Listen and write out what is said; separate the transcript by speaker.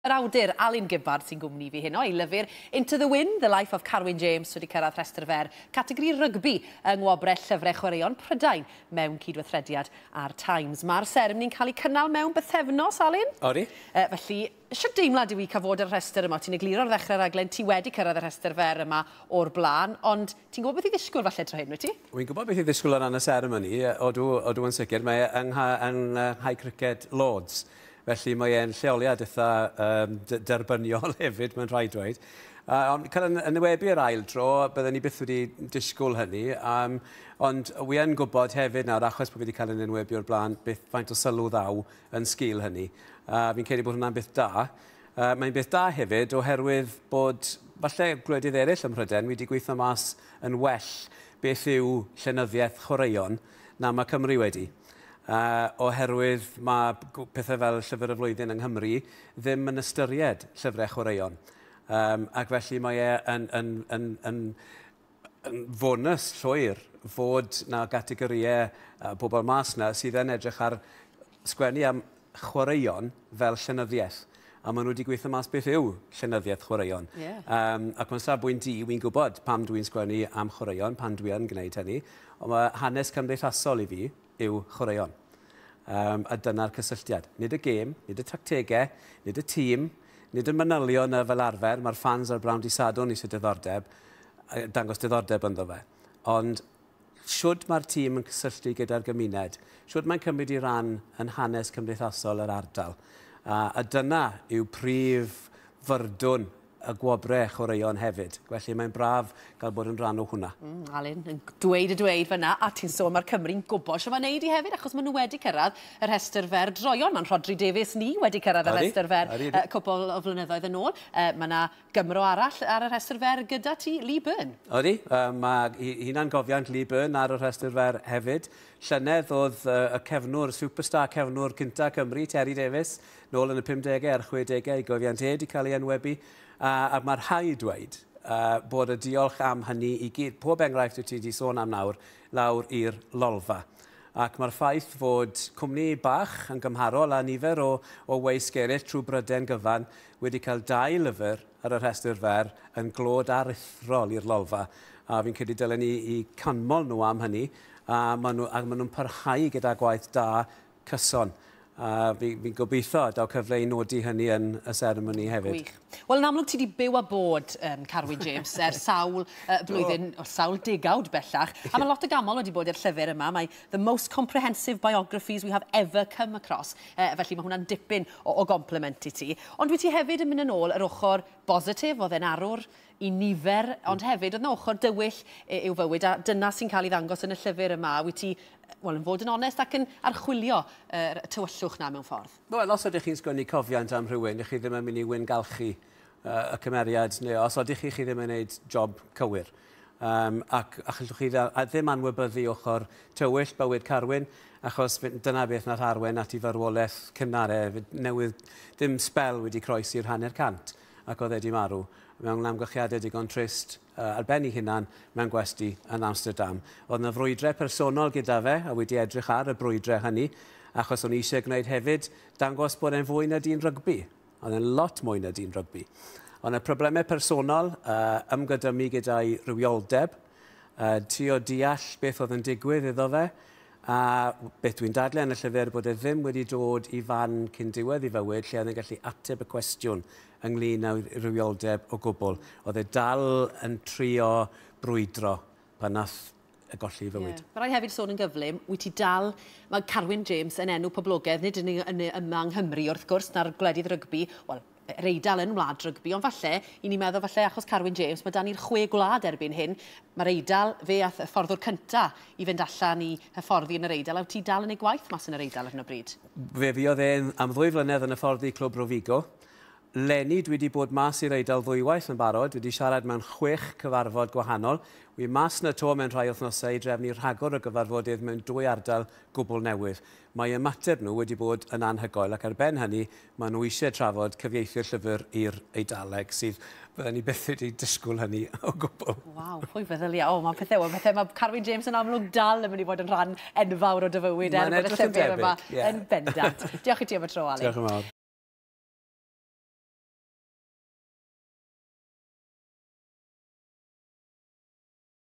Speaker 1: Yr awdur Alun Gibbard sy'n gwmni fi heno, ei lyfr Into the Wind, The Life of Carwyn James wedi cyrraedd rhestr fer categori rygbi yng Ngwobrau Llyfrau Chwaraeon Prydain mewn cydweithrediad â'r Times. Mae'r seremoni'n cael ei cynnal mewn bythefnos, Alun.
Speaker 2: Odi.
Speaker 1: Felly, shwt deimlad yw i cael fod ar y rhestr yma? Ti'n egluro ar ddechrau'r rhaglen, ti wedi cyrraedd y rhestr fer yma o'r blaen, ond ti'n gwybod beth i ddisgwyl falle tro hyn, wyt ti?
Speaker 2: Wy'n gwybod beth i ddisgwyl o ran y seremoni, odw, odw yn sicr. Mae e yng Nghae Criced Lords. Felly mae e'n lleoliad eitha derbyniol hefyd, mae'n rhaid dweud. Ond cael yn enwebu yr ail dro, bydden ni byth wedi disgwyl hynny. Ond wi yn gwybod hefyd nawr, achos bod fi wedi cael yn enwebu o'r blaen, beth faint o sylw ddaw yn sgil hynny. Fi'n credu bod hwnna'n beth da. Mae'n beth da hefyd oherwydd bod falle gwledydd eraill ym Mhrydain wedi gweithio mas yn well beth yw llenyddiaeth chwaraeon na mae Cymru wedi. Oherwydd mae pethau fel Llyfr y Flwyddyn yng Nghymru ddim yn ystyried llyfrau chwaraeon. Ac felly mae e yn fonus llwyr fod na gategorïau bobl mas na sydd yn edrych ar sgwennu am chwaraeon fel llenyddiaeth. A maen nhw wedi gweithio mas beth yw llenyddiaeth chwaraeon. Ac mae'n safbwynt i, wy'n gwybod pam dwi'n sgwennu am chwaraeon, pan dwi yn gwneud hynny, ond mae hanes cymdeithasol i fi yw chwaraeon. A dyna'r cysylltiad. Nid y gêm, nid y tactegau, nid y tîm, nid y manylion na fel arfer, mae'r fans ar brawn di Sadwrn eisiau diddordeb, dangos diddordeb ynddo fe. Ond shwd mae'r tîm yn cysylltu gyda'r gymuned, shwd mae'n cymryd i ran yn hanes cymdeithasol yr ardal. A dyna yw prif fyrdwn y gwobrau chwaraeon hefyd. Felly mae'n braf gael bod yn rhan o hwnna.
Speaker 1: Alun, yn dweud y dweud fyna, a ti'n sôn mae'r Cymru'n gwybod sut mae'n neud i hefyd, achos maen nhw wedi cyrraedd y rhestr fer droeon. Mae'n Rhodri Davies ni wedi cyrraedd y rhestr fer cwpl o flynyddoedd yn ôl. Mae yna Gymro arall ar y rhestr fer gyda ti, Lee Byrne.
Speaker 2: Odi, mae hunan gofiant Lee Byrne ar y rhestr fer hefyd. Llynedd oedd y cefnwr, superstar cefnwr cynta Cymru, Terry Davies, nôl yn y 50au a'r 60au, i gofiant e wedi cael ei enwebu. A mae rhaid dweud bod y diolch am hynny i gyd, pob enghraifft wyt ti wedi sôn am nawr, lawr i'r Lolfa. Ac mae'r ffaith fod cwmni bach yn gymharol a nifer o weisg eraill trwy Brydain gyfan wedi cael dau lyfr ar y rhestr fer yn glod aruthrol i'r Lolfa. A fi'n credu dylen ni i canmol nhw am hynny, a maen nhw'n parhau gyda gwaith da cyson. A fi gobeithio daw cyfle i nodi hynny yn y seremoni hefyd.
Speaker 1: Gwych. Wel, yn amlwg ti wedi byw a bod Carwyn James ers sawl blwyddyn, o sawl degawd bellach. A mae lot o ganmol wedi bod i'r llyfr yma. Mae the most comprehensive biographies we have ever come across. Felly mae hwnna'n dipyn o compliment i ti. Ond wyt ti hefyd yn mynd yn ôl yr ochr bositif, oedd e'n arwr i nifer, ond hefyd oedd yna ochr dywyll i'w fywyd, a dyna sy'n cael ei ddangos yn y llyfr yma. Wyt ti, wel, yn fod yn onest ac yn archwilio yr tywyllwch na mewn ffordd?
Speaker 2: Wel, os ydych chi'n sgwennu cofiant am rhywun, ych chi ddim yn mynd i wyngalchu y cymeriad, neu os ydych chi ddim yn gwneud job cywir. Ac allwch chi a ddim anwybyddu ochr tywyll bywyd Carwyn, achos dyna beth nath arwain at ei farwolaeth cynnar e, newydd dim sbel wedi croesi'r 150, ac oedd e wedi marw mewn amgylchiadau digon trist ar ben ei hunan mewn gwesty yn Amsterdam. Oedd yna frwydrau personol gyda fe, a wedi edrych ar y brwydrau hynny, achos o'n i eisiau gwneud hefyd dangos bod e'n fwy na dyn rygbi. Oedd e'n lot mwy na dyn rygbi. Ond y problemau personol, ymgydymu gyda'i rywioldeb, trio deall beth oedd yn digwydd iddo fe, a beth dwi'n dadlau yn y llyfr bod e ddim wedi dod i fan cyn diwedd ei fywyd lle oedd e'n gallu ateb y cwestiwn ynglyn â rywioldeb o gwbl. Oedd e dal yn trio brwydro pan nath y golli ei fywyd.
Speaker 1: Yeah. Mae rhaid hefyd sôn yn gyflym, wyt ti dal, mae Carwyn James yn enw poblogaidd, nid yn yma yng Nghymru wrth gwrs, na'r gwledydd rygbi, wel, yr Eidal yn wlad rygbi, ond falle, i ni meddwl falle achos Carwyn James, mae dan ni'r chwe gwlad erbyn hyn, mae'r Eidal, fe ath y hyfforddwr cynta i fynd allan i hyfforddi yn yr Eidal, a wyt ti dal yn ei gwaith mas yn yr Eidal ar hyn o bryd?
Speaker 2: Fe fuodd e'n am 2 flynedd yn hyfforddi Clwb Rovigo. Leni dwi wedi bod mas i'r Eidal ddwywaith yn barod, dwi wedi siarad mewn chwech cyfarfod gwahanol. Wi mas na to mewn rhai wythnosau i drefnu rhagor o gyfarfodydd mewn dwy ardal gwbl newydd. Mae ymateb nhw wedi bod yn anhygoel ac ar ben hynny maen nhw eisiau trafod cyfieithu'r llyfr i'r Eidaleg sydd fydden ni byth wedi disgwyl hynny o gwbl.
Speaker 1: Waw, pwy feddylia? O, mae pethau, mae pethau, mae Carwyn James yn amlwg dal yn mynd i fod yn rhan enfawr o dy fywyd er
Speaker 2: Mae'n
Speaker 1: bod y
Speaker 2: edrych yn
Speaker 1: llyfr yma
Speaker 2: debyg, ie.
Speaker 1: yn bendant. Diolch i ti am y tro, Alun.
Speaker 2: Diolch yn fawr.